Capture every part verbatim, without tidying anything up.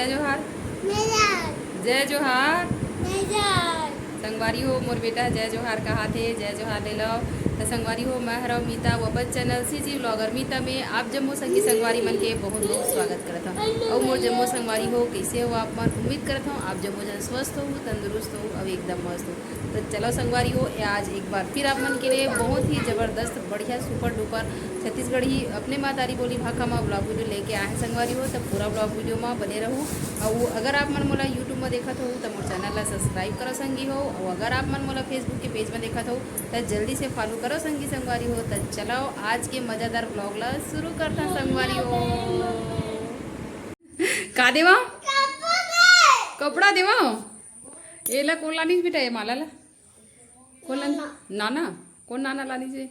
जय जोहार। जय जोहार। संगवारी हो, मोर बेटा जय जोहार कहाथे, जय जोहार ले लव। त संगवारी हो, मैं हरव मीता, वो अपन चैनल सीजी व्लॉगर मीता में आप जम्मो संगी संगवारी मन के बहुत बहुत स्वागत करत हव। अउ मोर जम्मो संगवारी हो, कइसे हो आप मन? उम्मीद करत हव आप जम्मो जन स्वस्थ हो, तंदुरुस्त हो, अउ एकदम मस्त हो। तो चलो संगवारी हो, ये आज एक बार फिर आप मन के लिए बहुत ही जबरदस्त, बढ़िया, सुपर डुपर छत्तीसगढ़ी अपने मातारी बोली भाखा मा व्लॉग वीडियो लेके आए हैं संगवारी हो। तब पूरा व्लॉग वीडियो मा बने रहू। अउ अगर आप मन मोला YouTube मा देखत हो, तो मोर चैनल ला सब्सक्राइब करो संगी हो। अउ अगर आप मन मोला Facebook के पेज मा देखत हो, तो जल्दी से फॉलो करो संगी संगवारी हो। तो चलो आज के मजेदार व्लॉग ला शुरू करता संगवारी हो। का देवा? कपड़ा देवा। एला कोन लानिस बेटा, ये माला ला? कोन लानिस? नाना। कोन नाना लानिस हे?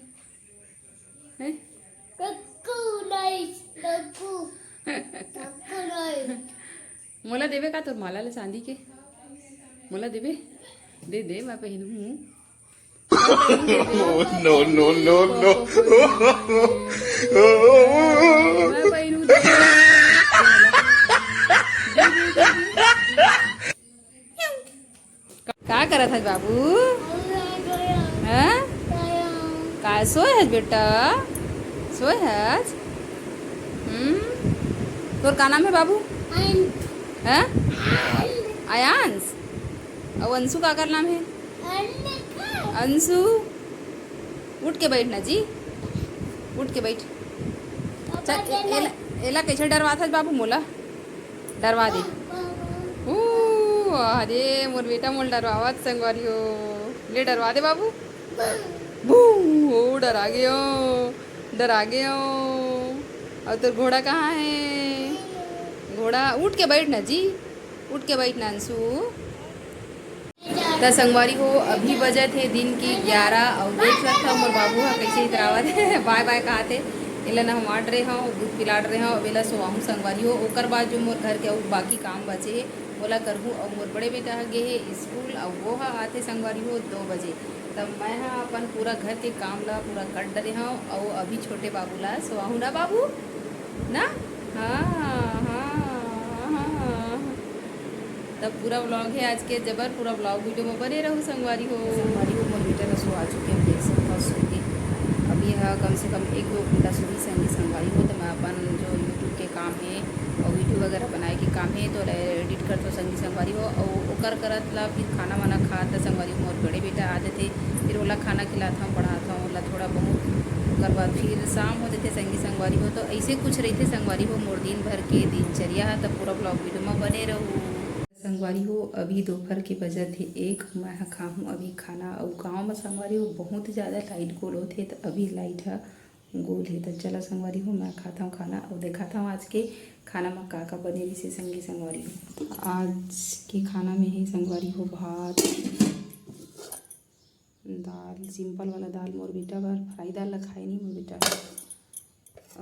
हैं? कक्कू नहीं, कक्कू। कक्कू नहीं। मोला देबे का तोर माला ला चांदी के? मोला देबे? दे दे, मैं पहिनहूँ। No, no, no, no। मैं पहिनहूँ, दे दे। दे दे, दे दे। का करत हस बाबू? हैं? का सोए हस बेटा? सोए हस? हम्म? तोर का नाम हे बाबू? हैं? अयांश। अउ अंशु काकर नाम हे? अंशु। उठ के बैठ ना जी, उठ के बैठ। चल, ए-, एला, एला कैसे डरवात हस बाबू मोला? डरवा दे। ओ, अरे मोर बेटा मोल डरवावत संगवारी हो। ले डरवा दे बाबू। बू, ओ डरा गयो, डरा गयो। अउ तोर घोड़ा कहाँ हे? घोड़ा, उठ के बैठ ना जी, उठ के बैठ ना अंशु। त संगवारी हो, अभी बजत हे दिन के ग्यारह, अउ देख सकत हव मोर बाबू ह कइसे इतरावत हे, बाय बाय कहत हे। एला नहवात रहे हव, दूध पिलात रहे हव, अब एला सोवाहूँ संगवारी हो। ओकर बाद जो मोर घर के अउ बाकी काम बचे हे, ओला करहूँ। अउ मोर बड़े बेटा ह गे हे स्कूल, अउ वो ह आथे संगवारी हो दो बजे। तब मैं ह अपन पूरा घर के काम ला पूरा कर डरे हव, अउ अभी छोटे बाबू ला सोवाहूँ ना बाबू, ना? हाँ, हाँ, हाँ, हाँ, हाँ। तब पूरा व्लॉग हे आज के जबर, पूरा व्लॉग वीडियो में बने रहू संगवारी हो। संगवारी हो, मोर बेटा ला सोवा चुके, हम देख सकत हव सो के। अब ये ह कम से कम एक दो घंटा सोही संगी संगवारी हो। तो मैं अपन जो YouTube के काम हे अउ वीडियो वगैरह बनाए के काम हे, तो एडिट करत हव संगी संगवारी हो। अउ ओकर करत ला फिर खाना वाना खात संगवारी हो, मोर बड़े बेटा आ जथे, फिर ओला खाना खिलात हव, पढ़ात हव ओला थोड़ा बहुत। ओकर बाद फिर शाम हो जथे संगी संगवारी हो। तो ऐसे कुछ रहिथे संगवारी हो मोर दिन भर के दिनचर्या ह। तब पूरा व्लॉग वीडियो में बने रहू। संगवारी हो, अभी दोपहर के बजत हे एक, मैं ह खाहूँ अभी खाना। अउ गाँव म संगवारी हो, बहुत ज़्यादा लाइट गोल होथे, त अभी लाइट ह गोल हे। त चला संगवारी हो, मैं खात हव खाना अउ देखात हव आज के खाना म का का बने रहिसे संगी संगवारी हो। आज के खाना में हे संगवारी हो, भात, दाल, सिंपल वाला दाल मोर बेटा बर, फ्राई दाल ला खाए नहीं मोर बेटा।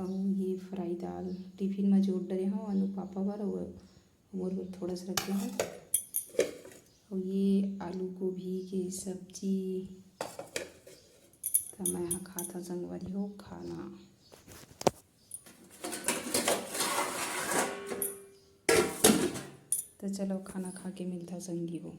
अउ ये फ्राई दाल टिफिन म जोर डरे हव अनु पापा बर, अउ मोर बर थोड़ा सा रखे हव। अउ ये आलू गोभी के सब्जी, त मैं ह खात हव संगवारी हो खाना। त चलो खाना खा के मिलत हव संगी हो।